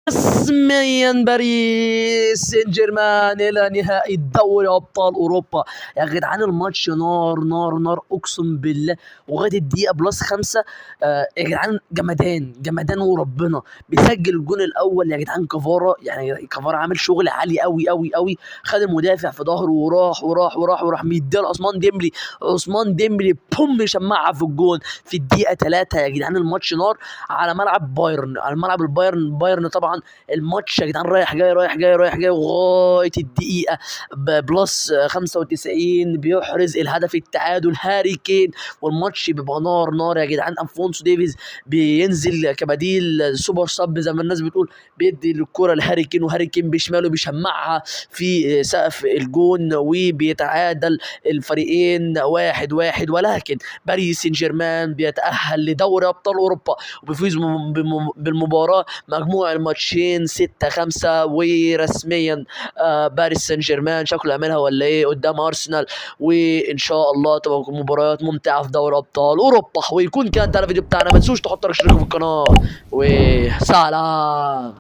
رسميا باريس سان جيرمان الى نهائي دوري ابطال اوروبا. يا جدعان الماتش نار نار نار اقسم بالله، وغاية الدقيقة plus 5. يا جدعان جمدان جمدان وربنا. بيسجل الجون الاول يا جدعان كفارا، يعني كفارا عامل شغل عالي قوي قوي قوي، خد المدافع في ظهره وراح وراح وراح وراح مديها لعثمان ديمبلي، عثمان ديمبلي بوم شمعها في الجون في الدقيقة 3. يا جدعان الماتش نار على ملعب بايرن، على ملعب البايرن. بايرن طبعا الماتش يا جدعان رايح جاي رايح جاي رايح جاي لغاية الدقيقة plus 95 بيحرز الهدف التعادل هاري كين، والماتش بيبقى نار نار يا جدعان. الفونسو ديفيز بينزل كبديل super sub زي ما الناس بتقول، بيدي الكره لهاري كين، وهاري كين بشماله بيشمعها في سقف الجون، وبيتعادل الفريقين 1-1. ولكن باريس سان جيرمان بيتأهل لدوري أبطال أوروبا وبيفوز بالمباراة مجموع الماتشين 6-5. ورسميا باريس سان جيرمان شكله يعملها ولا ايه قدام ارسنال، وان شاء الله تبقى مباريات ممتعة في دوري ابطال اوروبا. ويكون كده انتهى الفيديو بتاعنا، ما تنسوش تحطوا like، اشتركوا في القناة، وسلام.